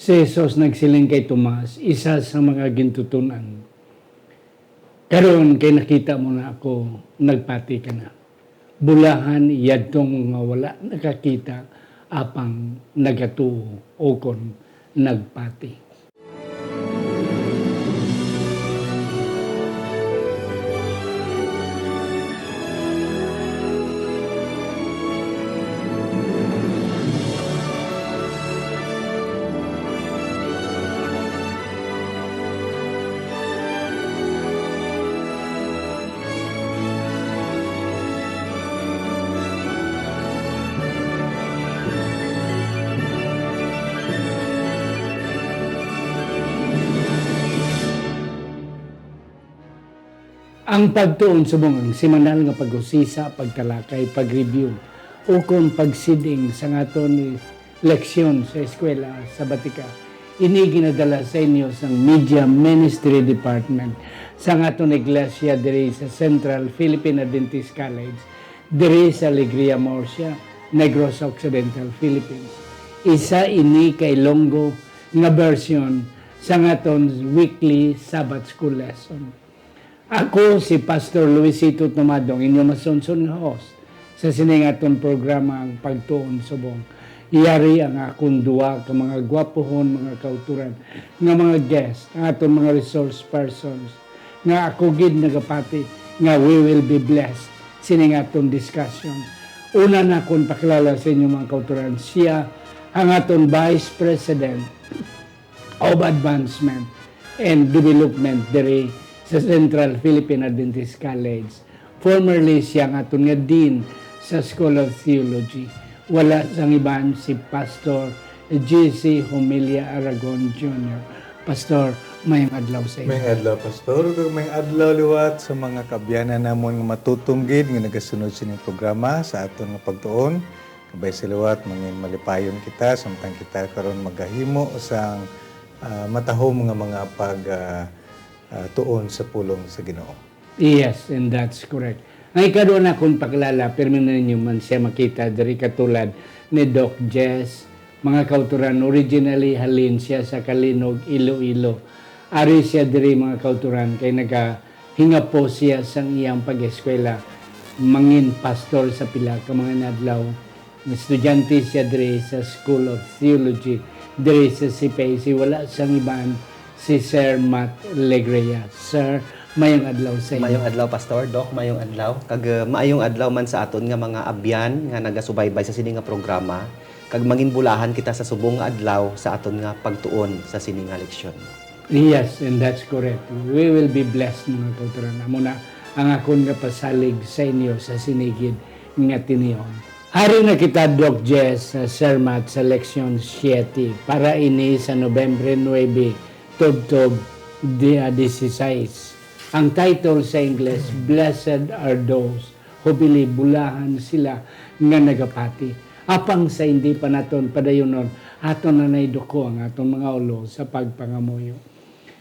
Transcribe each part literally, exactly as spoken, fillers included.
Si Jesus nagsiling kay Tomas, isa sa mga gintuton-an, "Karon kay nakita mo na ako, nagpati ka na. Bulahan yadtong mga wala nakakita apang nagatuo ukon nagpati." Ang pagtuon subong ang semanal nga pag-usisa, pagtalakay, pag-review, ukon pagsiding sa aton leksyon sa eskwela sa batika. Ini ginadala sa inyo sang Media Ministry Department sa aton iglesia diri sa Central Philippine Adventist College, diri sa Alegria Murcia, Negros Occidental, Philippines. Isa ini ka Ilonggo nga version sa aton weekly Sabbath School lesson. Ako si Pastor Luisito Tomadong, inyo masunson nga host sa sining aton programa, ang Pagtuon Subong. Yari ang akon duwa ka mga gwapohon, mga kautoran, nga mga guest, ang aton mga resource persons, nga ako gid nagapati nga we will be blessed sining aton discussion. Una, nakon pakilala sa inyo, mga kautoran, siya ang aton Vice President of Advancement and Development diri sa Central Philippine Adventist College. Formerly, siya ang aton nga Dean sa School of Theology. Wala sang iban, si Pastor J C Homilya Aragon Junior. Pastor, mayong adlaw sa inyo. Mayong adlaw, Pastor. Kag mayong adlaw liwat sa mga kaabyanan namon nga matutom gid nga nagasunod sining programa sa aton nga pagtuon. Kabay sa liwat, mangin malipayon kita, samtang kita karon magahimo sang, ah, matahom nga mga pag, ah, ah, tuon sa pulong sa Ginoo. Yes, and that's correct. Ang ikadua, nakon pakilala, pirmi na ninyo man siya makita diri katulad ni Doc Jess, mga kautoran, originally halin siya sa Calinog, Iloilo. Ari siya diri, mga kautoran, kay nagahingapo siya sang iyang pag-eskwela, mangin pastor sa pila ka mga inadlaw. Estudyante siya diri sa School of Theology, diri sa C P I C. Wala sang iban, si Sir Matt Legrea. Sir, mayong adlaw sa inyo. Mayong adlaw, Pastor. Doc, mayong adlaw. Kag, uh, maayong adlaw man sa aton nga mga abyan nga nagasubaybay sa sini nga programa. Kag manginbulahan kita sa subong nga adlaw sa aton nga pagtuon sa sini nga leksyon. Yes, and that's correct. We will be blessed, mga kautoran. Amo na ang akon nga pasalig sa inyo sa sini gid nga tinion. Ari na kita, Doc Jess, sa sermon sa leksyon siete para ini sa Nobyembre nuebe, tubtob di-, ah, dieciséis. Ang title sa Ingles, "Blessed are those who believe," bulahan sila nga nagapati. Apang sa hindi pa naton padayunon, aton na naiduko ang aton mga ulo sa pagpangamuyo.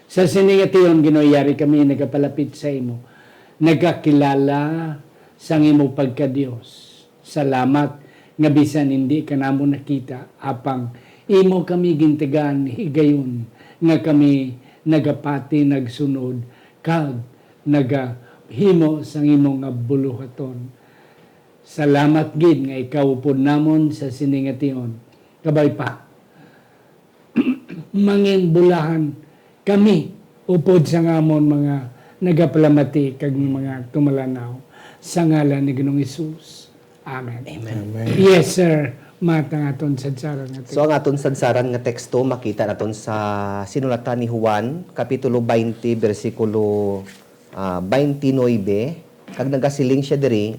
Sa sini nga tion, Ginoo, yari kami nagapalapit sa imo, nagakilala sang imo pagka-Dios. Salamat nga bisan hindi ka namon nakita, apang imo kami gintigan higayon nga kami nagapati, nagsunod, kag nagahimo sang imo nga buluhaton. Salamat gid nga ikaw upod namon sa sini nga tion. Kabay pa, manginbulahan kami upod sa nga amon mga nagapalamati kag mga tumalanaw, sa ngalan ni Ginoong Hesus. Amen. Amen. Yes, sir. Matang aton sadsaran nga teksto. So, ang aton sadsaran nga teksto makita naton sa sinulatan ni Juan, Kapitulo twenty, bersikulo, ah, twenty-nine, kag nagasiling siya diri,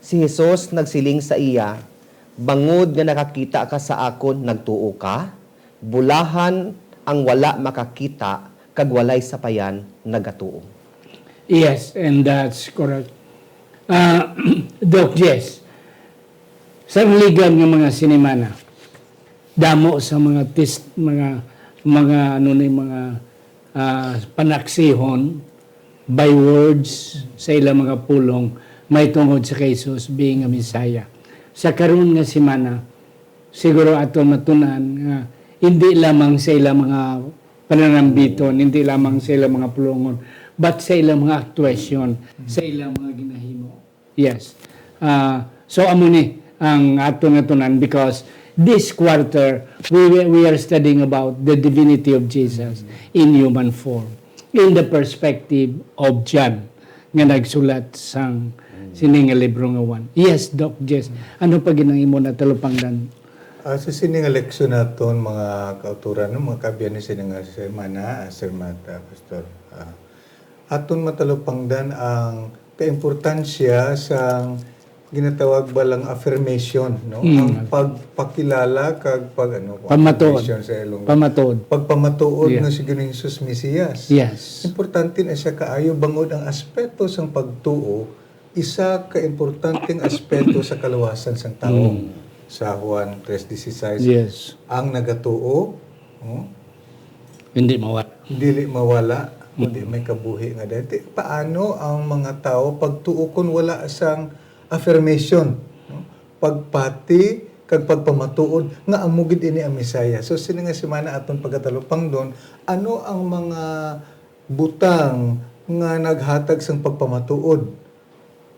si Jesus nagsiling sa iya, "Bangod nga nakakita ka sa akon, nagtuo ka? Bulahan ang wala makakita kag walay sapayan nagatuo." Yes, and that's correct. Ah, Doc Jess, sa ligan nga mga sinimana, damo sa mga test, mga, mga, ano ni, mga, ah, panaksihon, by words, sa ilang mga pulong, may tungod sa kay Jesus being a Messiah. Sa karon nga semana, siguro aton matun-an nga Hindi lamang sa ilang mga pananambiton, hindi lamang sa ilang mga pulongon, but sa ilang mga aktuasyon, sa ilang mga ginahimo. Yes. Ah, so, amo ni ang aton nga tunan, because this quarter, we, we are studying about the divinity of Jesus in human form, in the perspective of John, nga nagsulat sang sini nga libro nga Juan. Yes, Doc Jess. Ano pa gid ang imo natalupangdan? Ah, sa sini nga leksyon naton, mga kauturan, no, mga kaabyan ni sini nga semana, ah, Sir Matt, ah, Pastor, ah, aton matalupangdan ang kaimportansya sang ginatawag ba lang affirmation, no? Mm. Ang pagpakilala kag pag, ano, Pamatuod. Affirmation sa Ilonggo. Pamatuod. Pagpamatuod Yeah. nga si Ginoong Jesus Mesiyas. Yes. Importante na siya kaayo bangod ang aspeto sang pagtuo, isa ka importanteng aspeto sa kaluwasan sang tawo. Mm. Sa Juan tres dieciséis, Yes. ang nagatuo, oh, Hindi mawala. dili mawala, kundi Mm. may kabuhi nga dati. Paano ang mga tawo pagtuo kon wala sang affirmation, no? Pagpati kag pagpamatuod nga amo gid ini ang Messiah. So, sini nga semana aton pagatalupangdon, ano ang mga butang nga naghatag sang pagpamatuod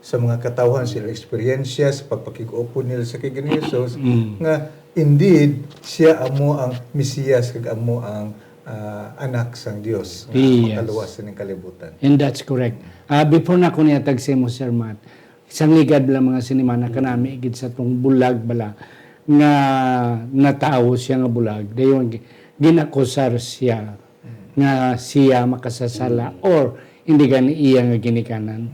sa mga katawhan sa ilang eksperyensya sa pagpakig-upod nila sa kay Ginoong Jesus, Mm. nga indeed siya amo ang Mesiyas kag amo ang, ah, anak sang Dios nga Yes. makaluwas sining kalibutan. And that's correct. Ah, before na ko nihatag sa imo, Sir Matt, sang ligad lang mga sinimana kanami gid sa tong bulag bala nga natawo siya nga bulag, dayon gi-, ginakusar siya nga siya makasasala or hindi gani iya nga ginikanan.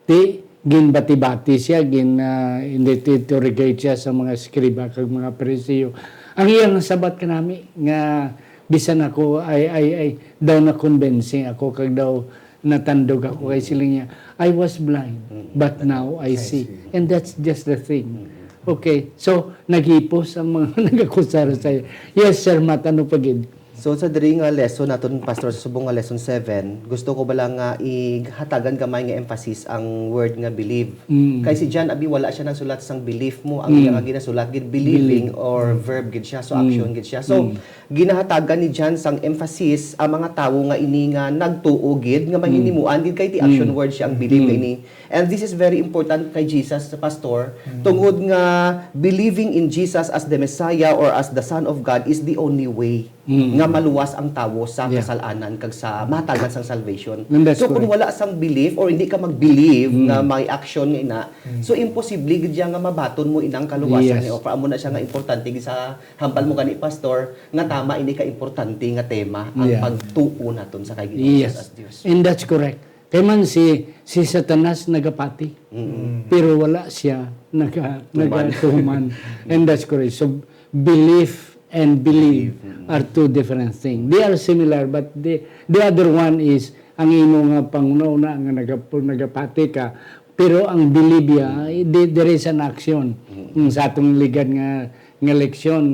Di, ginbati-bati siya, gin, ah, interrogate siya sa mga eskriba kag mga Pariseo. Ang iyang sabat kanami nga bisan ako ay, ay, ay, daw na-convincing ako kag daw natandog ako kay siling niya, "I was blind, Mm. but now I I see." see. And that's just the thing. Mm. Okay, so, naghipos ang mga nagakusar sa iya. Yes, Sir Matt, ano pa gid? So, sa diri nga lesson naton, Pastor, sa subong nga lesson seven, gusto ko bala nga ihatagan gamay nga emphasis ang word nga believe. Mm. Kay si John, abi, wala siya nagsulat sang belief mo. Ang Mm. iya nga ginasulat gid, believing Believe. or Mm. verb gid siya. So, Mm. action gid siya. So, Mm. ginahatagan ni John sang emphasis ang mga tawo nga ini nga nagtuo gid, nga Mm. mahinhimuan gid, kay ti action Mm. word siya ang believe Mm. ini. And this is very important kay Jesus, Pastor, Mm. tungod nga believing in Jesus as the Messiah or as the Son of God is the only way Mm. nga maluwas ang tawo sa Yeah. kasal-anan kag sa mahatagan sang salvation. And that's So, kung correct. wala sang belief or hindi ka mag-believe Mm. nga may action nga ina, Mm. so imposible gid siya nga mabaton mo inang kaluwasan Yes. ni Opa. Amo na siya nga importante gid sa hambal mo gani, Pastor, nga tama ini ka importante nga tema, ang Yeah. pagtuo naton sa kay Ginoong Yes. Jesus as Dios. And that's correct. Kay man si, si Satanas nagapati, Mm. pero wala siya naga-, Tuman. nagatuman. And that's correct. So, belief and believe Believe, mm. are two different things. They are similar, but the, the other one is, ang imo nga panghunahuna nga nagap-, nagapati ka, pero ang believe ya, Mm. di-, there is an action. Mm. Sa atong ligad nga, nga leksyon,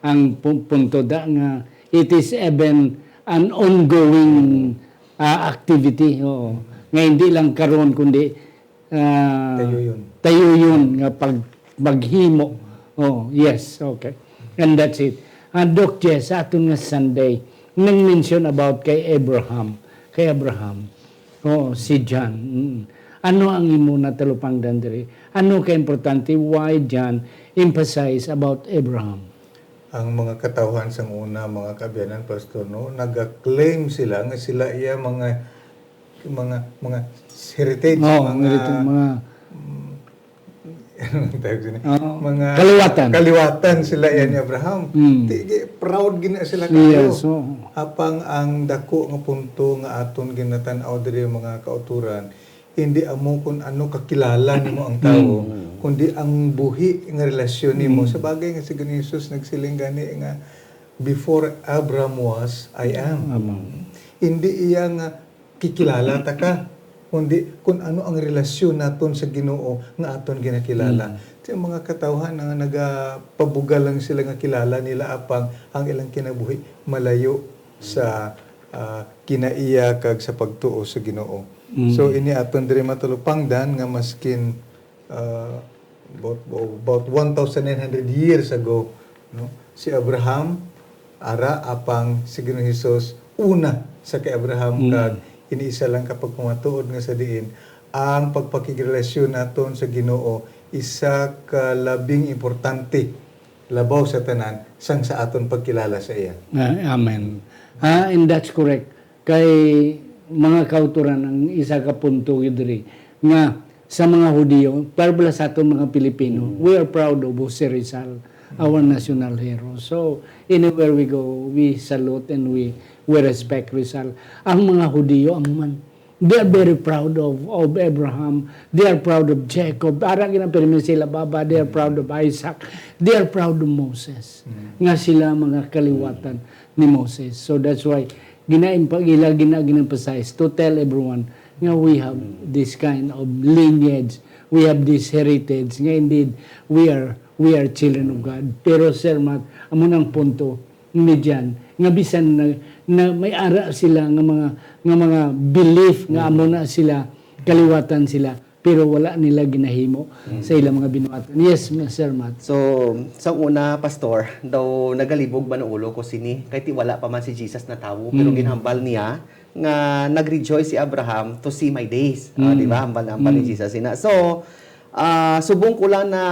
ang pu-, punto da nga it is even an ongoing, ah, activity, oo. Nga hindi lang karon, kundi, ah, Tayo yun. tayo yun nga pag-, paghimo. Oh, yes, okay. And that's it. Ah, Doc Jess, sa aton nga Sunday, nang-mention about kay Abraham. Kay Abraham. Oo, si John. Mm. Ano ang imo natalupangdan diri? Ano ka importante? Why John emphasize about Abraham? Ang mga katawhan sang una, mga kaabyanan, Pastor, no, naga-claim sila nga sila iya mga, mga, mga heritage, Oo, mga, heritage, mga mm, ano ang tawag sini? Oo. Mga Kaliwatan. kaliwatan sila iya ni Mm. Abraham. Mm. Ti-, gi-, proud gina sila Yes, kaayo. oo. Apang ang dako nga punto nga aton ginatan-aw diri, mga kauturan, hindi amo kun ano kakilala nimo ang tawo, Mm. kundi ang buhi nga relasyon nimo. Mm. Sa bagay nga si Ginoong Jesus nagsiling gani nga, "Before Abraham was, I am." Amen. Hindi iya nga kikilala ta ka, kundi kun ano ang relasyon naton sa Ginoo nga aton ginakilala. Mm. Sa mga katawhan nga nagapabugal lang sila nga kilala nila, apang ang ilang kinabuhi malayo sa, ah, kinaiya kag sa pagtuo sa Ginoo. Mm. So, ini aton diri matalupangdan nga maskin, ah, about, about one thousand nine hundred years ago, no? Si Abraham, Ara, apang si Ginoong Hesus una sa kay Abraham, Mm. kag ini isa lang ka pagpamatuod nga sa diin ang pagpakigrelasyon naton sa Ginoo isa ka labing importante, labaw sa tanan, sang sa aton pagkilala sa iya. Ah, amen. Ah, and that's correct. Kay mga kauturan, ang isa ka punto gyud diri nga sa mga Hudiyo, para bala sa aton mga Pilipino, Mm. we are proud of Jose Rizal, our national hero. So, anywhere we go, we salute and we, we respect Rizal. Ang mga Hudiyo, ang man, they are very proud of, of Abraham. They are proud of Jacob. Ara, ginapirmi sila, baba. They are proud of Isaac. They are proud of Moses. Mm. Nga sila mga kaliwatan ni Moses. So, that's why, ginaimpa-, ila gina-, gina-emphasize to tell everyone nga we have this kind of lineage, we have this heritage, nga indeed, we are, we are children of God. Pero, Sir Matt, amo nang punto ni Jan, nga bisan na, na may ara sila nga mga, nga mga belief nga amo na sila, kaliwatan sila, pero wala nila ginahimo Mm. sa ilang mga binuhatan. Yes, Sir Matt. So, sa una, Pastor, daw nagalibog man ang ulo ko sini, kay ti wala pa man si Jesus na tawo, pero Mm. ginhambal niya nga nag-rejoice si Abraham to see my days. Ah, Mm. di ba? Hambal na hambal ni Mm. Jesus ina. So, ah, subong ko lang na,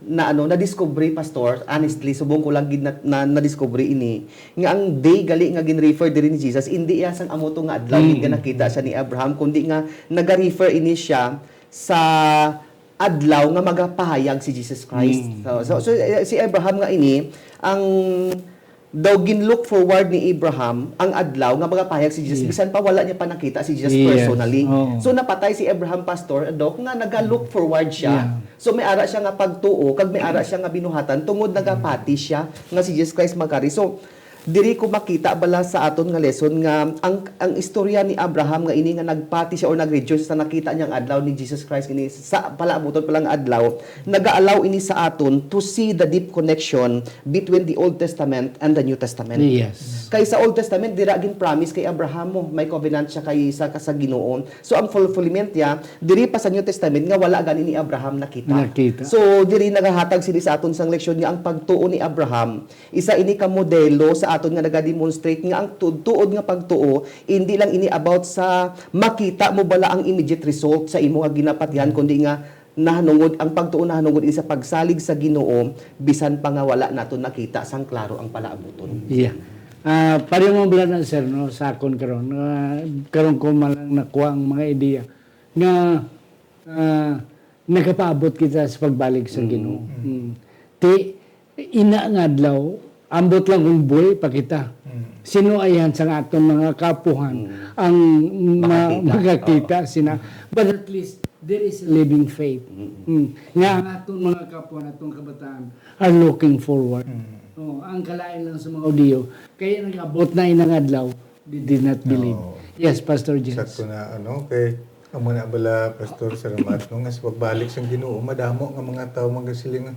na ano, na-discovery, Pastor, honestly, subong ko lang gid na, na, na-discovery ini, nga ang day gali nga gin-refer diri ni Jesus, indi iya sang amo to nga adlaw Mm. nga nakita siya ni Abraham, kundi nga naga-refer ini siya sa adlaw nga magapahayag si Jesus Christ. Mm. So, so, so, eh, si Abraham nga ini, ang daw gin-look forward ni Abraham ang adlaw nga magapahayag si Jesus, Yeah. bisan pa wala niya pa nakita si Jesus Yes. personally. Oo. So, napatay si Abraham, Pastor, Doc, nga naga-look forward siya. Yeah. So, may ara siya nga pagtuo, kag may ara siya nga binuhatan, tungod nagapati siya nga si Jesus Christ magkari. So, diri ko makita bala sa aton nga lesson nga ang, ang istorya ni Abraham nga ini nga nagpati siya or nag-rejoice sa nakita niyang adlaw ni Jesus Christ ini sa palaabuton pa lang nga adlaw, nag-allow ini sa aton to see the deep connection between the Old Testament and the New Testament. Yes. Kay sa Old Testament, dira gin-promise kay Abraham mo, may covenant siya kay sa, sa Ginoo. So, ang fulfillment niya, diri pa sa New Testament nga wala gani ni Abraham nakita. Nakita. So, diri nagahatag sini sa aton sang leksyon nga ang pagtuo ni Abraham, isa ini ka modelo sa aton nga nagademonstrate nga ang tuod-tuod nga pagtuo, hindi lang ini about sa makita mo bala ang immediate result sa imo nga ginapatihan, kundi nga nahanungod, ang pagtuo nahanungod ini sa pagsalig sa Ginoo, bisan pa nga wala naton nakita sang klaro ang palaabuton. Yeah. Ah, pareho man bala na, sir, no, sa akon karon. Ah, karon ko man lang nakuha ang mga ideya nga, ah, nagapaabot kita sa pagbalik sa Mm. Ginoo. Mm. Mm. Ti, ina nga adlaw, ambot lang kung buhi pa kita. Mm. Sino ayan sang aton mga kaapuhan Mm. ang ma-, Makakita. makakita Oo. sina? But at least, there is a living faith. Mm. Mm. Nga ang aton mga kaapuhan, aton kabataan, are looking forward. Mm. Oh, ang kalain lang sa mga Hudiyo, kaya nag-abot na inang adlaw, they did not believe. Oo. Yes, Pastor Jens. Sakto na, ano, kay amo na bala, Pastor, salamat, no, nga sa pagbalik sang Ginoo, madamo nga mga tawo magasiling nga,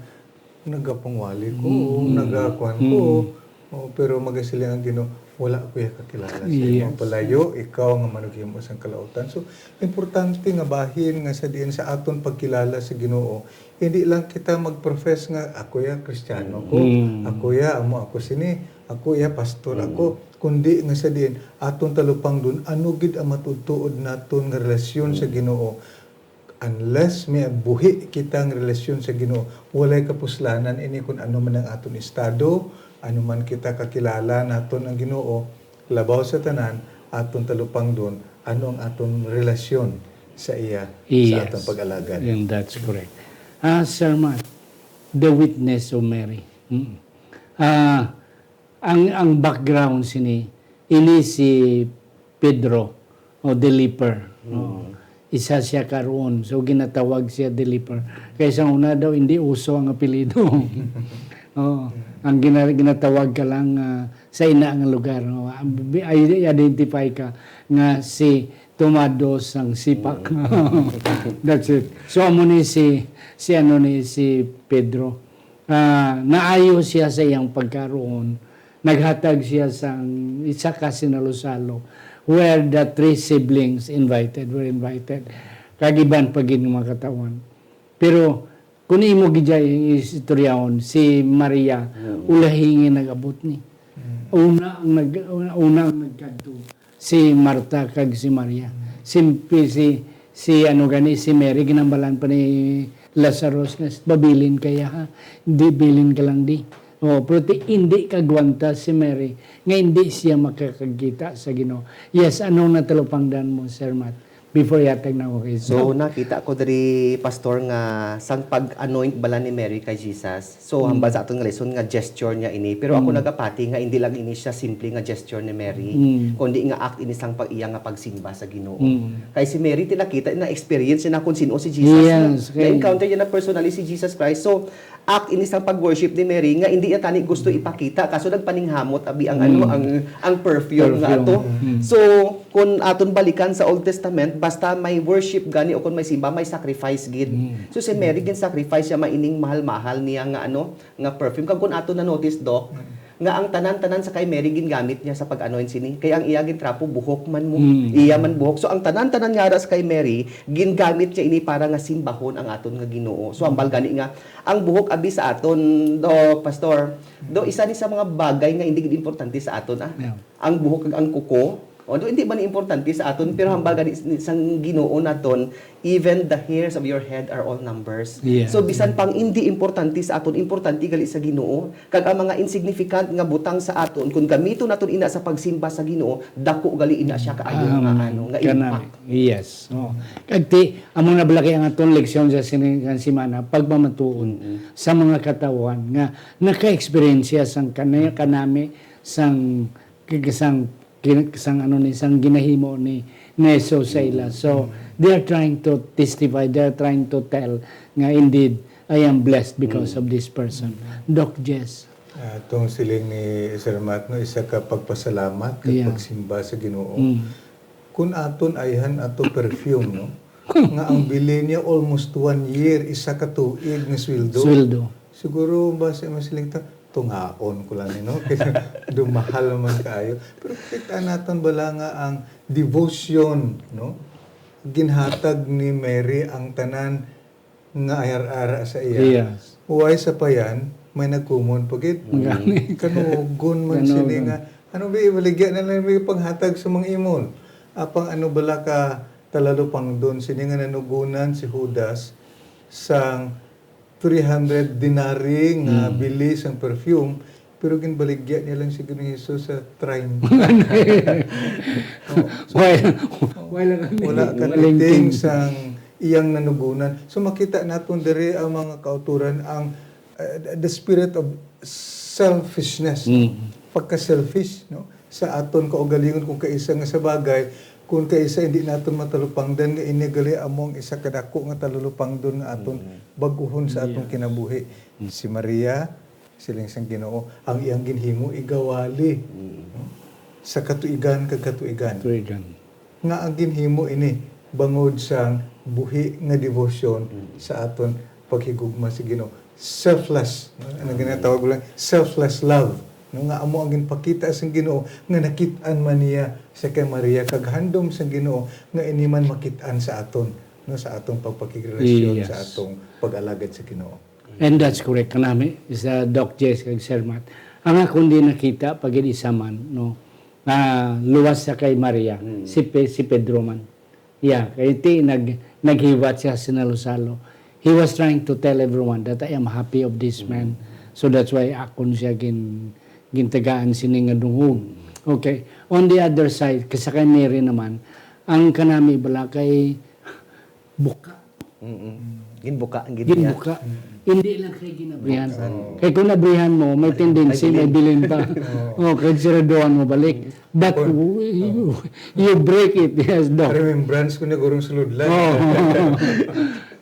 "Nagapangwali ko, Mm. nagakuan ko." Mm. Oh, pero magasiling ang Ginoo, "Wala ko ya kakilala sa imo. Yes. Palayo, ikaw nga manughimo sang kalautan." So, importante nga bahin nga sa diin sa aton pagkilala sa Ginoo, hindi lang kita mag-profess nga, "Ako ya Kristiyano ko, Mm. ako ya, amo ako sini, ako ya pastor Mm. ako," kundi nga sa diin aton talupangdon ano gid ang matuod-tuod naton nga relasyon sa Mm. Ginoo. Unless may buhi kita nga relasyon sa Ginoo, walay kapuslanan ini kun ano man ang aton estado, ano man kita kakilala naton ang Ginoo, labaw sa tanan, aton talupangdon ano ang aton relasyon sa iya sa Yes. aton pag-alagad. And that's correct. Ah, Sir Matt, the witness of Mary. Mm. Ah, ang, ang background sini, ini si Pedro o the leper. Mm. Oh, isa siya karon. So, ginatawag siya the leper. Kay sa una daw, hindi uso ang apelyido. Oh, ang gina-, ginatawag ka lang, ah, sa ina nga lugar. Oh, i-identify ka nga si Tomado sang Sipak. Mm. That's it. So, amo ni si, si ano ni, si Pedro. Ah, naayo siya sa iyang pagkaroon. Naghatag siya sang isa ka sinalo-salo where the three siblings invited, were invited. Kag iban pa gid nga mga katawhan. Pero kung imo gid istoryaon, si Maria, Mm. ulahi nga nag-abot ni. Una ang nag-, una, una ang nagkadto, si Marta kag si Maria. Si, si, si ano gani, si Mary, ginhambalan pa ni Lazarus nga, "Babilin kaya, ha? Di, bilin ka lang di." Oh, pero ti, hindi kagwanta si Mary nga hindi siya makakagkita sa Ginoo. Yes, ano natalupangdan mo, Sir Matt? Before yatag na, okay. So, nakita ko diri, Pastor, nga sang pag-anoint bala ni Mary kay Jesus. So, hambal sa aton nga lesson nga gesture niya ini. Pero ako nagapati nga hindi lang ini siya simple nga gesture ni Mary, kundi nga act ini sang pag-, iya nga pagsimba sa Ginoo. Kay si Mary, ti nakita na experience niya na kung sino si Jesus, no? Yes, okay. Na-encounter niya na personally si Jesus Christ. So, act ini sang pag-worship ni Mary nga hindi niya tani gusto ipakita, kaso nagpaninghamot abi ang, ano, ang, ang perfume nga ato. So, kung aton balikan sa Old Testament, basta may worship gani o kung may simba, may sacrifice gid. So, si Mary gin-sacrifice siya maining mahal-mahal niya nga, ano, nga perfume. Kag kung aton na-notice, Doc, nga ang tanan-tanan sa kay Mary gingamit niya sa pag-anoint sini. Kay ang iya gin trapo buhok man mo. Iya man buhok. So, ang tanan-tanan nga ara sa kay Mary, gingamit niya ini para nga simbahon ang aton nga Ginoo. So, hambal gani nga ang buhok abi sa aton, do, Pastor, do, isa ni sa mga bagay nga hindi gid importante sa aton, ah. Yeah. Ang buhok kag ang kuko, although hindi man importante sa aton, pero hambal gani s-, sang Ginoo naton, "Even the hairs of your head are all numbers." Yeah. So, bisan pang hindi importante sa aton, importante gali sa Ginoo. Kag ang mga insignificant nga butang sa aton, kung gamiton naton ina sa pagsimba sa Ginoo, dako gali ina siya kaayo nga, ano, nga impact. Yes. Oh. Kag ti, amo na bala kay ang aton leksyon sa sini nga semana, pagpamatuod sa mga katawhan nga naka-eksperyensya sang kana-, kanami sang, sang, sang ano ni, sang ginahimo ni, ni Jesus sa ila. So, they are trying to testify, they are trying to tell nga, "Indeed, I am blessed because of this person." Doc Jess. Ah, tong siling ni Sir Matt, no, isa ka pagpasalamat kag pagsimba sa Ginoo. Kun aton ayhan ato perfume, no, nga ang bili niya almost one year, isa ka tuig nga sweldo. Sweldo. Siguro, basi masiling ta, "Tungaon ko lang ni, no?" Kay dumahal naman kaayo. Pero kita naton bala nga ang devotion, no? Ginhatag ni Mary ang tanan nga ayar-ara sa iya. Yes. Way sapayan, may nagkumon pa gid. Gani. Kanugon man sini nga, "Ano ba, ibaligya na lang may panghatag sa mga imon." Apang ano bala ka talalupangdon sini nga nanugunan si Judas sang three hundred denari nga bili sang perfume, pero ginbaligya niya lang si Ginoong Jesus sa treinta. Oh, so, why, why lang kami? Wala ka titing sang iyang nanugunan. So, makita naton diri ang mga kauturan, ang, uh, the spirit of selfishness, pagka-selfish, no? Sa aton kaugalingon, kung kaisa nga sa bagay, kung kaisa hindi naton matalupangdan nga ini gali amo ang isa ka dako nga talulupangdon nga aton bag-uhon sa aton kinabuhi. Si Maria, siling sang Ginoo, ang iyang ginhimo igawali, no? Sa katuigan kag katuigan. Katuigan. Nga ang ginhimo ini bangod sang buhi nga devotion sa aton paghigugma sa Ginoo. Selfless, no? Ano ginatawag lang? Selfless love. No? Nga amo ang ginpakita sang Ginoo nga nakit-an man niya sa kay Maria, kag handom sang Ginoo nga ini man makit-an sa aton, no? Sa atong pagpakigrelasyon, sa atong pag-alagad sa Ginoo. And that's correct. Kanami, sa Doc Jess kag Sir Matt. Ang akong di nakita, pag isa man, no, nga luwas sa kay Maria, si Pe-, si Pedro man. Yeah, kay ti nag-, naghiwat siya sinalo-salo. He was trying to tell everyone that I am happy of this man. So that's why akon siya gin-, gintagaan sini nga dungog. Okay. On the other side, kay sa kay Mary naman, ang kanami bala kay buka. Mm-mm. Ginbuka, ang gid niya. Ginbuka. Hindi lang siya ginabrihan. Oo. Kay kung nabrihan mo, may tendency, may bilin pa. Oo. Oh, kay siraduhan mo balik. But you, you break it, yes, Doc. Remembrance ko na gurong sulod lang. Oo.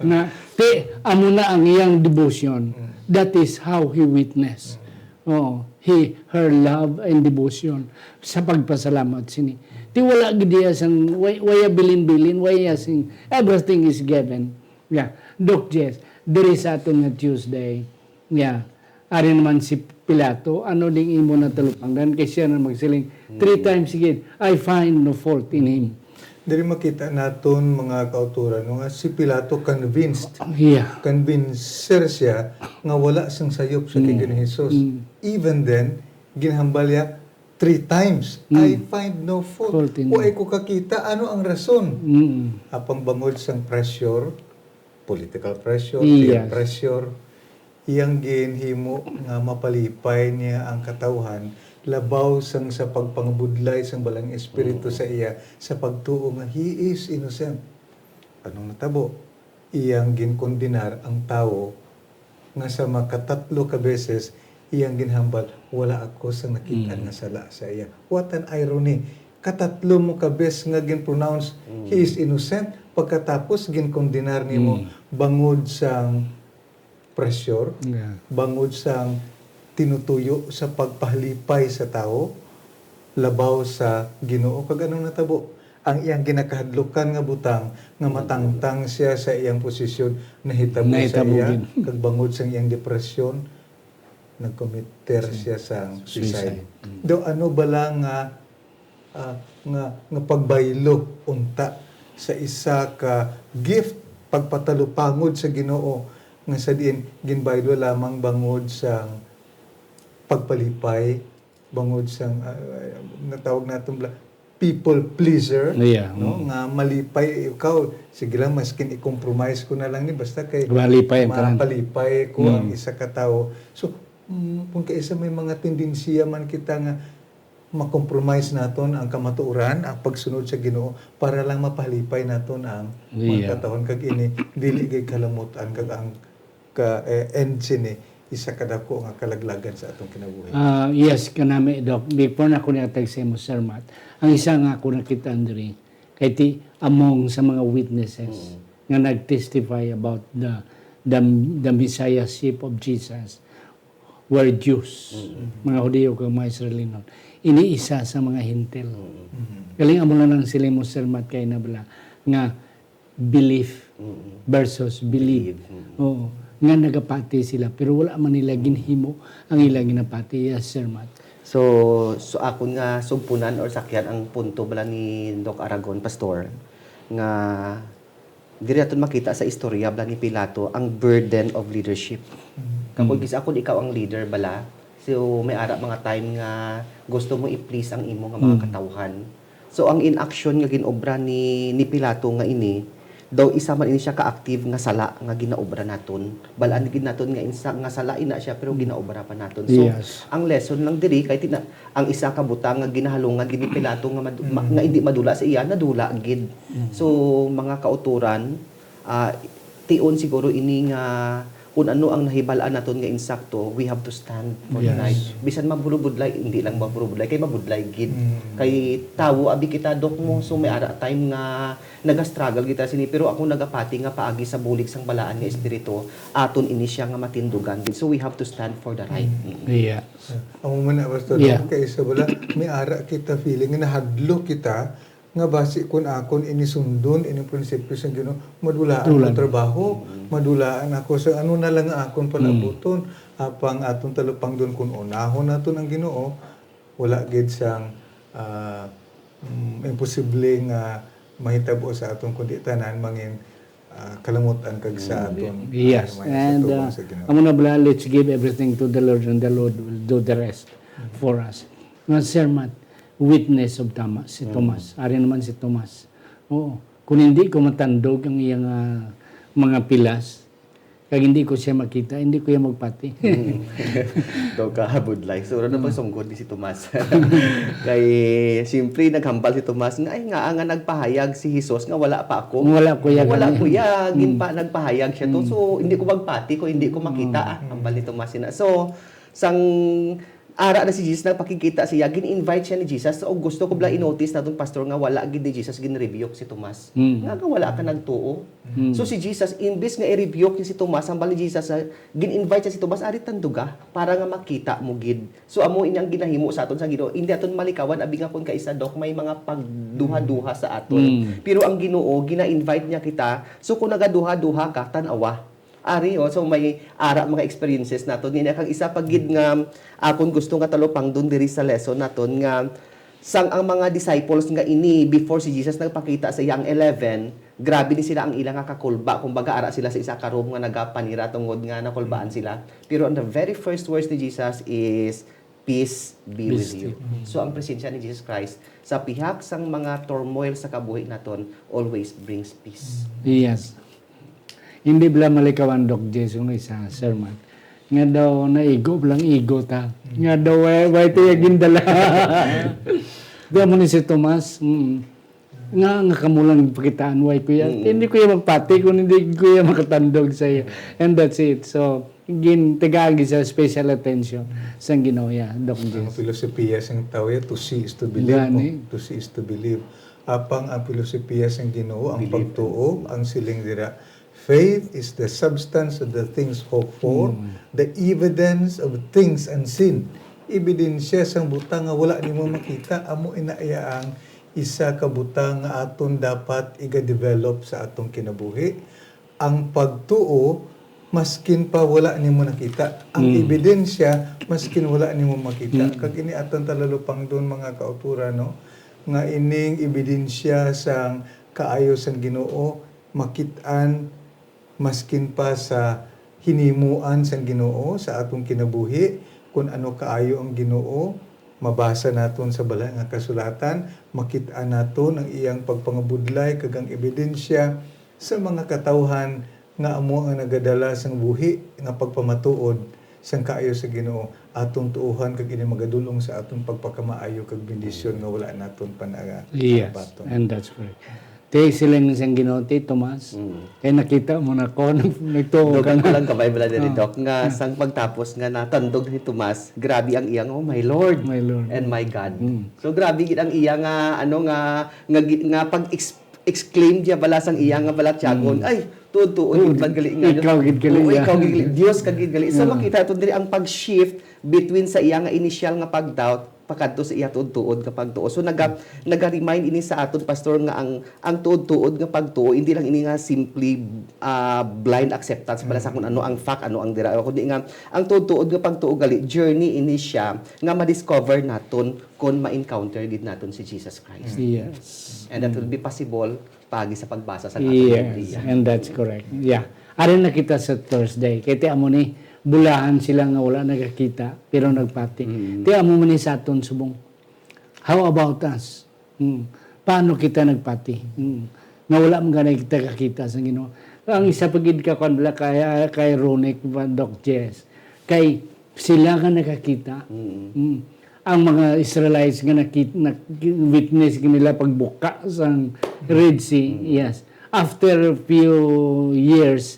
Na, ti, amo na ang iyang devotion. That is how he witness. Oo. He, her love and devotion sa pagpasalamat sini. Ti wala gid iya sang, way, way bilin-bilin, way iya sing, everything is given. Yeah. Doc Jess, diri sa aton nga Tuesday, yeah, ari naman si Pilato, ano ding imo natalupangdan? Kay siya na magsiling, three times again, "I find no fault in him." Diri makita naton, mga kauturan, no, nga si Pilato convinced. Yeah. Convincer siya nga wala sing sayop sa kay Ginoong Jesus. Even then, Ginhambal niya three times, Mm. "I find no fault." Fault in Wa ko kakita. Ano ang rason? Mm. Apang bangod sang pressure, political pressure, Yes. peer pressure, iyang ginhimo nga mapalipay niya ang katawhan labaw sang sa pagpangabudlay sang Balaang Espiritu sa iya sa pagtuo nga he is innocent. Anong natabo? Iyang ginkondenar ang tawo nga sa makatatlo ka beses iyang ginhambal, "Wala ako sang nakita Mm. nga sala sa iya." What an irony. Katatlo mo ka bes nga gin-pronounce, "He is innocent," pagkatapos ginkondenar nimo Mm. bangod sang pressure, Yeah. bangod sang tinutuyo sa pagpahalipay sa tawo, labaw sa Ginoo. Kag anong natabo? Ang iyang ginakahadlukan nga butang nga matangtang siya sa iyang posisyon nahitabo sa Nahitabo iya, gid. kag bangod sang iyang depresyon, nagkomiter siya sang suicide. Suicide. Mm. Daw ano bala nga, ah, nga, nga pagbaylo unta sa isa ka gift, pagpatalupangod sa Ginoo, nga sa diin ginbaylo lamang bangod sang pagpalipay, bangod sang, ah, natawag naton bala, people pleaser, Yeah, no? mm. Nga malipay ikaw, sige lang, maskin i-compromise ko na lang ni, basta kay Malipay ang tanan. mapalipay ko ang Mm. isa ka tawo. So, mm, kung kaisa may mga tendensiya man kita nga ma-compromise naton ang kamatuoran, ang pagsunod sa Ginoo, para lang mapalipay naton ang mga Yeah. katawhan, kag ini dili gid kalamutan, kag ang ka, eh, end sini isa ka dako nga kalaglagan sa atong kinabuhi. Ah, yes, kanami, Doc. Before na ako niatag sa imo, Sir Matt, ang isa nga ako nakita diri, kay ti among sa mga witnesses nga nag-testify about the, the, the messiahship of Jesus were Jews, mga Hudiyo kag mga Israelinon. Ini isa sa mga Hentil. Mhm. Galing amo na lang sila mo, Sir Matt, kay na bala nga belief versus believe. Believe, mm. Oo. Nga nagapati sila, pero wala man nila ginhimo ang ilang ginapati. Yes, Sir Matt. So, so akon nga sugpunan or sakyan ang punto bala ni Doc Aragon, Pastor, nga diri naton makita sa istorya bala ni Pilato ang burden of leadership. Kag kung gis-, akon ikaw ang leader bala, so may ara mga time nga gusto mo i-please ang imo nga mga Mm. katawhan. So ang inaction nga gin-obra ni, ni Pilato nga ini, daw isa man ini siya ka-active nga sala nga ginaobra naton. Bal-an gid naton nga insa nga sala ina siya pero ginaobra pa naton. So Yes. ang lesson lang diri kay tina, ang isa ka butang nga ginahalungan gid ni Pilato nga mad-, ma-, nga hindi madula sa iya, nadula gid. So mga kauturan, ah, tion siguro ini nga kung ano ang nahibal-an naton nga insakto, we have to stand for the Yes. right. Bisan mabulubudlay, hindi lang mabulubudlay, kay mabudlay gid. Mm. Kay tawo abi kita, Doc, mo, so may ara time nga naga-struggle kita sini, pero ako nagapati nga paagi sa bulig sang balaan nga espiritu, aton ini siya nga matindugan gid. So we have to stand for the right. Yeah. Amo man na, Pastor, Yeah. kay isa bala, may ara kita feeling nga nahadlok kita, nga basi kun akon ini sundon, ining prinsipyo sang Ginoo, madulaan Dulan. ko trabaho, madulaan ako sa ano na lang nga akon palabuton, apang aton talupangdon kun unahon naton ang Ginoo, wala gid sang, ah, mm, imposible nga mahitabo sa aton, kundi tanan mangin, ah, kalamutan kag sa aton, ah, Yes, sa and tubang uh, sa Ginoo. Amo na bala, let's give everything to the Lord and the Lord will do the rest for us. Nga Sir Matt, witness of Thomas, si Thomas. Ari naman si Thomas. Oo. Kung hindi ko matandog ang iyang ah, mga pilas, kag hindi ko siya makita, hindi ko siya magpati. Daw ka budlay. So, ano pa sunggod ni si Tomas? Kay, siyempre, naghambal si Tomas nga, "Ay, nga, nga nagpahayag si Jesus nga wala pa ako." Wala ko ya Wala gani. ko ya, gin pa, nagpahayag siya to. So, hindi ko magpati ko, hindi ko makita, ah, hambal ni Tomas na. So, sang ara na si Jesus, nagpakikita siya, gin-invite siya ni Jesus. So, gusto ko bala i-notice naton, Pastor, nga wala gid ni Jesus gin-rebuke si Tomas. Mm. Nga, nga wala ka nagtuo. Mm. So, si Jesus, imbis nga i-rebuke niya si Tomas, hambal ni Jesus, ah, gin-invite siya si Tomas, "Ari, tanduga, para nga makita mo gid." So, amo ini ang ginahimo sa aton sa Ginoo. Hindi aton malikawan, abi nga kung kaisa, Doc, may mga pagduha-duha sa aton. Mm. Pero ang Ginoo, gina-invite niya kita. So, kung nagaduha-duha ka, tan-awa. Ari, oh, so may ara mga experiences naton. Niya kag isa pa gid nga akon gusto nga talupangdon diri sa lesson naton nga sang ang mga disciples nga ini, before si Jesus nagpakita sa iya ang eleven, grabe ni sila ang ila nga kakulba. Kumbaga, ara sila sa isa ka room nga nagapanira tungod nga nakulbaan sila. Pero ang the very first words ni Jesus is, Peace be with Peace you. be- So, ang presensya ni Jesus Christ sa pihak sang mga turmoil sa kabuhi naton always brings peace. Yes. Hindi bala malikawan, Doc Jason, isa sermon. Nga daw, naigo lang igo ta. Nga daw, why, why tayo gindala? Di mo ni si Tomas, mm, nga, nga kamo lang pakitaan, why kuya? Mm. Hindi kuya magpati kung hindi kuya makatandog sa iyo. And that's it. So, gin, tagaan sa special attention sang Ginoo ya, Doc Ang Jason. filosofiya sang tawo ya, to see is to believe. Gani. No? To see is to believe. Apang ang filosofiya sang Ginoo, ang Believe. pagtuo, ang siling dira, faith is the substance of the things hoped for, Mm. the evidence of things unseen. Ebidensya sang butang nga wala nimo makita, amo ina iya ang isa ka butang nga aton dapat iga-develop sa atong kinabuhi. Ang pagtuo, maskin pa wala nimo nakita. Ang Mm. ebidensya, maskin wala nimo makita. Mm. Kag ini aton talalupangdon, mga kauturan, no? Nga ining ebidensya sang kaayo sang Ginoo, makit-an maskin pa sa hinimuan sang Ginoo sa atong kinabuhi, kun ano kaayo ang Ginoo, mabasa naton sa Balaang nga Kasulatan, makit-an naton ang iyang pagpangabudlay kag ang ebidensya sa mga katawhan nga amo ang nagadala sang buhi nga pagpamatuod sang kaayo sa Ginoo. Atong tuohan kag ini magadul-ong sa atong pagpakamaayo kag bendisyon nga wala naton pan-, Yes, panabaton. And that's correct. Ti siling sang Ginoo, ti Tomas. Mm. Kay nakita mo na ko, nag-, nagtuo ka Dugang ko na. lang kabay bala diri, Ah. Doc, nga Ah. sang pagtapos nga natandog ni Tomas, grabe ang iya nga, "Oh, my Lord, My Lord. and my God." Mm. So, grabe gid ang iya nga, ano, nga, nga, gi- nga pag-ex-, exclaim diya bala sang iya nga balatyagon. Mm. Ay, tuod-tuod Tuod. gid man gali nga. Ikaw gid gali, Oo, yeah. Ikaw gid gali. Dios ka gid gali. So, Yeah. Makita naton diri ang pag-shift between sa iya nga initial nga pag-doubt pakadto sa iya tuod-tuod nga pagtuo. So, naga-, naga-remind ini sa aton, Pastor, nga ang, ang tuod-tuod nga pagtuo, hindi lang ini nga simply, ah, blind acceptance bala sa kung ano ang fact, ano ang dira, kundi nga ang tuod-tuod nga pagtuo gali, journey ini siya nga ma-discover naton kon ma-encounter gid naton si Jesus Christ. Yes. And that will be possible paagi sa pagbasa sa aton Yes, Biblia. And that's correct. Yeah. Ari na kita sa Thursday. Kay ti amo ni, bulahan sila nga wala nagakita, pero nagpati. Mm. Ti amo man ni sa aton subong. How about us? Hmm. Paano kita nagpati? Hmm. Nga wala man gani kita kakita sa Ginoo. Ang isa pa gid ka kwan bala kay, kay ironic, Doc Jess. Kay sila nga nakakita. Mm. Hmm. Ang mga Israelites nga nakit-, nak-, witness nila pagbuka sang Red Sea, yes. After a few years,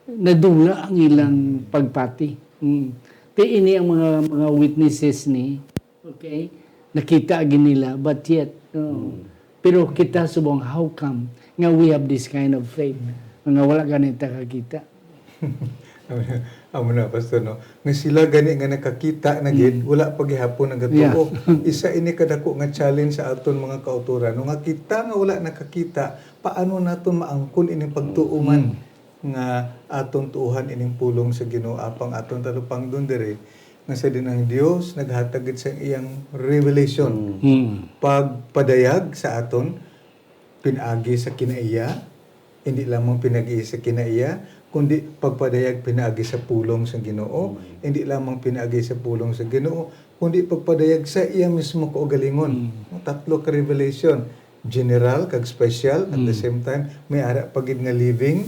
nadula ang ilang pagpati. Mm. Ti ini ang mga, mga witnesses ni, okay? Nakita gid nila, but yet, oh. Pero kita subong, how come nga we have this kind of faith? Nga wala gani ta kakita. Amo na, Pastor, no? Nga sila gani nga nakakita na gid, Mm. wala pa gihapon nagatuo. Yeah. Isa ini kadako nga challenge sa aton mga kauturan, no? Nga kita nga wala nakakita, paano naton maangkon ini pagtuo man Mm. nga aton tuohan ining pulong sa Ginoo? Apang aton talupangdon diri nga sa din ang Dios naghatag gid sa iyang revelation, Mm. pagpadayag sa aton pinaagi sa kinaiya, hindi lamang pinaagi sa kinaiya, kundi pagpadayag pinaagi sa pulong sa Ginoo, hindi lamang pinaagi sa pulong sa Ginoo, kundi pagpadayag sa iya mismo kaugalingon. Mm. Tatlo ka revelation, general kag special, at the Mm. same time, may ara pa gid nga living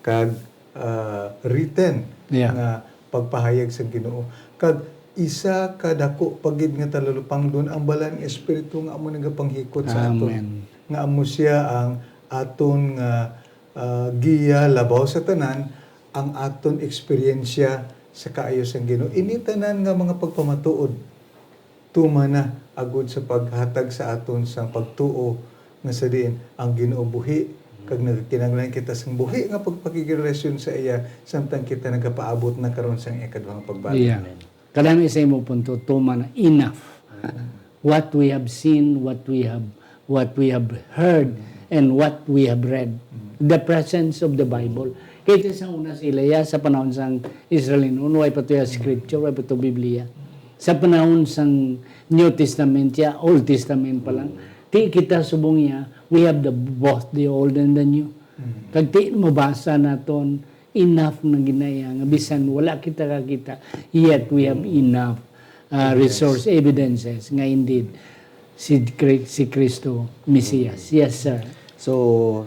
kag, ah, written Yeah. nga pagpahayag sa Ginoo. Kag isa ka dako pa gid nga talalupangdon ang Balaan nga Espiritu nga amo nagapanghikot sa aton. Amen. Nga amo siya ang aton nga, ah, giya labaw sa tanan, ang aton eksperyensya sa kaayo sang Ginoo. Ini tanan nga mga pagpamatuod tuman na agud sa paghatag sa aton sang pagtuo nga sa diin ang Ginoo buhi, kag nagakinahanglan kita sang buhi nga pagpakigrelasyon sa iya samtang kita nagapaabot na karon sang ikadwa nga pagbalik. Yeah. Kadami sa imo punto, tuman na, enough. What we have seen, what we have, what we have heard, and what we have read. The presence of the Bible. Kaya sa una sila, ya, sa panahon sang Israel, noon, way pa to ya scripture, way pa to Biblia. Sa panahon sang New Testament, ya, Old Testament pa lang. Ti kita subong ya, we have the both the old and the new. Kag ti mabasa naton, enough na ginaya nga bisan wala kita kakita, yet we have enough ah, Evidence. resource, evidences nga indeed si Cri-, si Cristo Mesias. Mm. Yes, sir. So,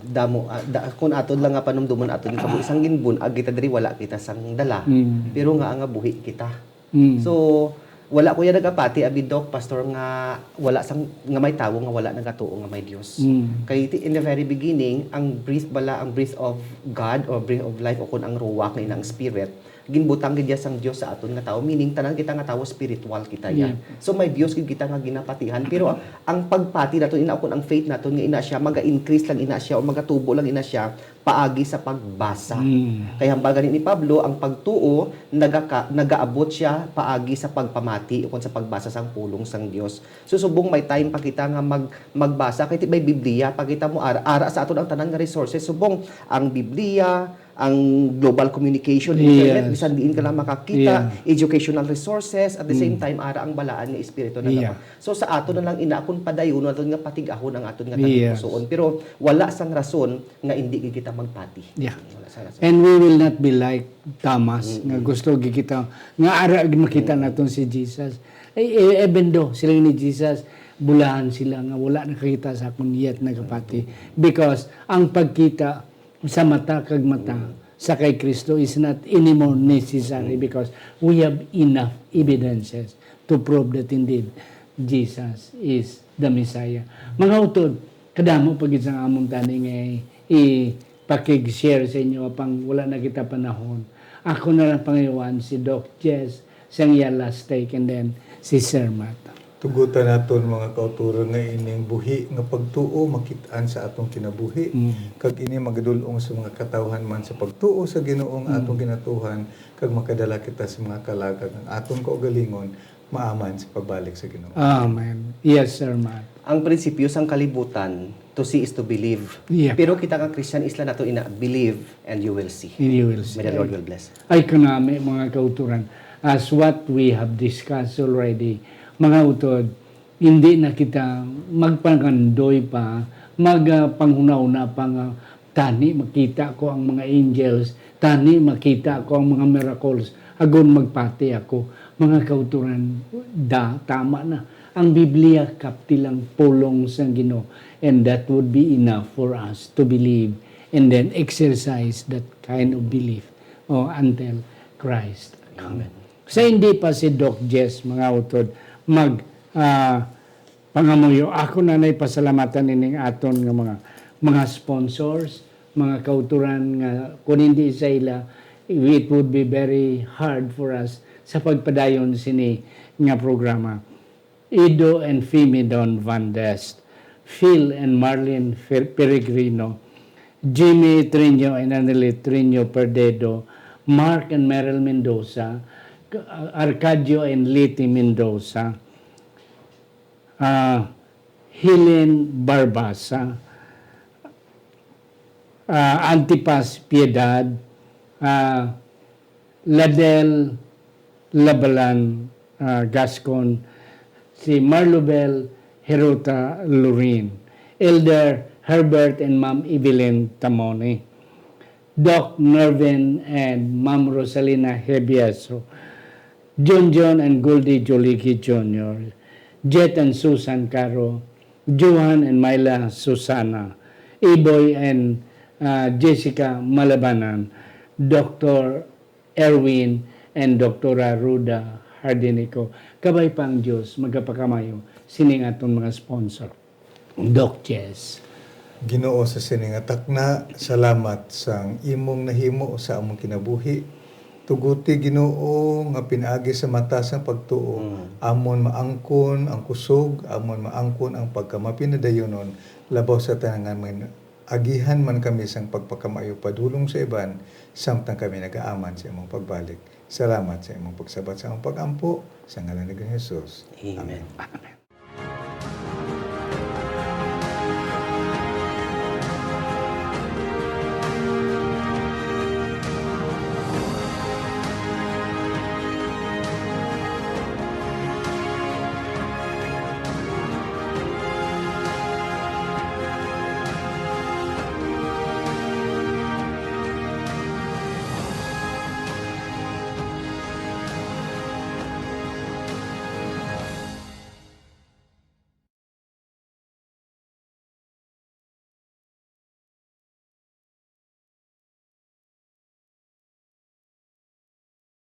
damo, ah, da-, kung aton lang nga panumduman aton kabuhi sang ginbun-ag kita diri, wala kita sang dala. Mm. Pero nga nga buhi kita. Mm. So, wala ko ya nagapati, abi, Doc, Pastor, nga wala sang, nga may tawo nga wala nagatuo nga may Dios. Mm. Kay ti-, in the very beginning, ang breath bala, ang breath of God or breath of life o kun ang ruach nga ina ang spirit, ginbutang gid ya sang Dios sa aton nga tawo. Meaning, tanan kita nga tawo spiritual kita ya. Yeah. So, may Dios gid kita nga ginapatihan. Pero ang, ang pagpati naton ina, kun ang faith naton nga ina siya, maga-increase lang ina siya o magatubo lang ina siya, paagi sa pagbasa. Mm. Kay hambal gani ni Pablo, ang pagtuo nagaka-, nagaabot siya paagi sa pagpamati ukon sa pagbasa sang pulong sang Dios. So, subong may time pa kita nga mag-, magbasa, kay ti may Biblia pa kita mo ara, ara sa aton ang tanan nga resources. Subong ang Biblia, ang global communication, internet, Yes. bisan diin ka lang makakita, Yeah. educational resources, at the same Mm. time, ara ang balaan nga espiritu na Yeah. naman. So, sa aton na lang ina, kung padayon naton nga patig-ahon ang aton nga Yes. tagipusoon. Pero wala sang rason nga indi gid kita magpati. Yeah. Wala sang rason. And we will not be like Thomas, Mm-mm. nga gusto gid kita, nga ara gid makita Mm-mm. naton si Jesus. Eh, eh, even though, sila ni Jesus, bulahan sila nga wala nakakita sa akon yet nagapati. Because ang pagkita sa mata kag mata Mm. sa kay Cristo is not anymore necessary Mm. because we have enough evidences to prove that indeed Jesus is the Messiah. Mga utod, kadamo pa gid sang amon tani nga i-, ipakig-share sa inyo apang wala na kita panahon. Ako na lang pangayoan si Doc Jess sang iya last take, and then si Sir Matt. Tugutan naton, mga kauturan, nga ining buhi nga pagtuo makit-an sa atong kinabuhi, Mm. kag ini magadul-ong sa mga katawhan man sa pagtuo sa Ginoo nga Mm. atong ginatuohan, kag makadala kita sa mga kalag, kag ang aton kaugalingon maaman sa pagbalik sa Ginoo. Amen. Yes, Sir Matt. Ang prinsipyo sang kalibutan, to see is to believe. Yeah. Pero kita nga Christian, isla nato ina, believe and you will see. And you will see. May the Lord will bless. Ay, kanami, mga kauturan. As what we have discussed already, mga utod, hindi na kita magpangandoy pa, mag, ah, panghunahuna pa nga, "Tani makita ko ang mga angels, tani makita ko ang mga miracles, agon magpati ako." Mga kauturan, da, tama na. Ang Biblia, kapti lang pulong sang Ginoo, and that would be enough for us to believe and then exercise that kind of belief, oh, until Christ come. Amen. Sa hindi pa si Doc Jess, mga utod, mag, ah, pangamuyo, ako na nay pasalamatan ining aton nga mga, mga sponsors, mga kauturan nga kung hindi sa ila, it would be very hard for us sa pagpadayon sini nga programa. Ido and Fimi Don Van Dest, Phil and Marlene Fer-, Peregrino, Jimmy Triño and Annelie Triño Perdedo, Mark and Meryl Mendoza, Arcadio and Liti Mendoza, ah, Helen Barbasa, ah, Antipas Piedad, ah, Ladel Labalan, ah, Gascon, si Marlobel Herota Lorin, Elder Herbert and Ma'am Evelyn Tamoni, Doc Nervin and Ma'am Rosalina Hebieso, John John and Goldie Joligi Junior, Jet and Susan Caro, Johan and Myla Susana, Iboy and, ah, Jessica Malabanan, Doctor Erwin and Doktora Ruda Hardinico. Kabay pa ang Dios magapakamayo sining aton mga sponsor. Doc Jess. Ginoo, sa sini nga takna, salamat sang imong nahimo sa among kinabuhi. Tuguti, Ginoo, nga pinaagi sa mata sang pagtuo, Mm. amon maangkon ang kusog, amon maangkon ang pagkamapinadayonon, labaw sa tanan nga may agihan man kami sang pagpakamaayo padulong sa iban, samtang kami nagaaman sa imong pagbalik. Salamat sa imong pagsabat sa among pag-ampo, sa ngalan ni Ginoong Jesus. Amen. Amen. Amen.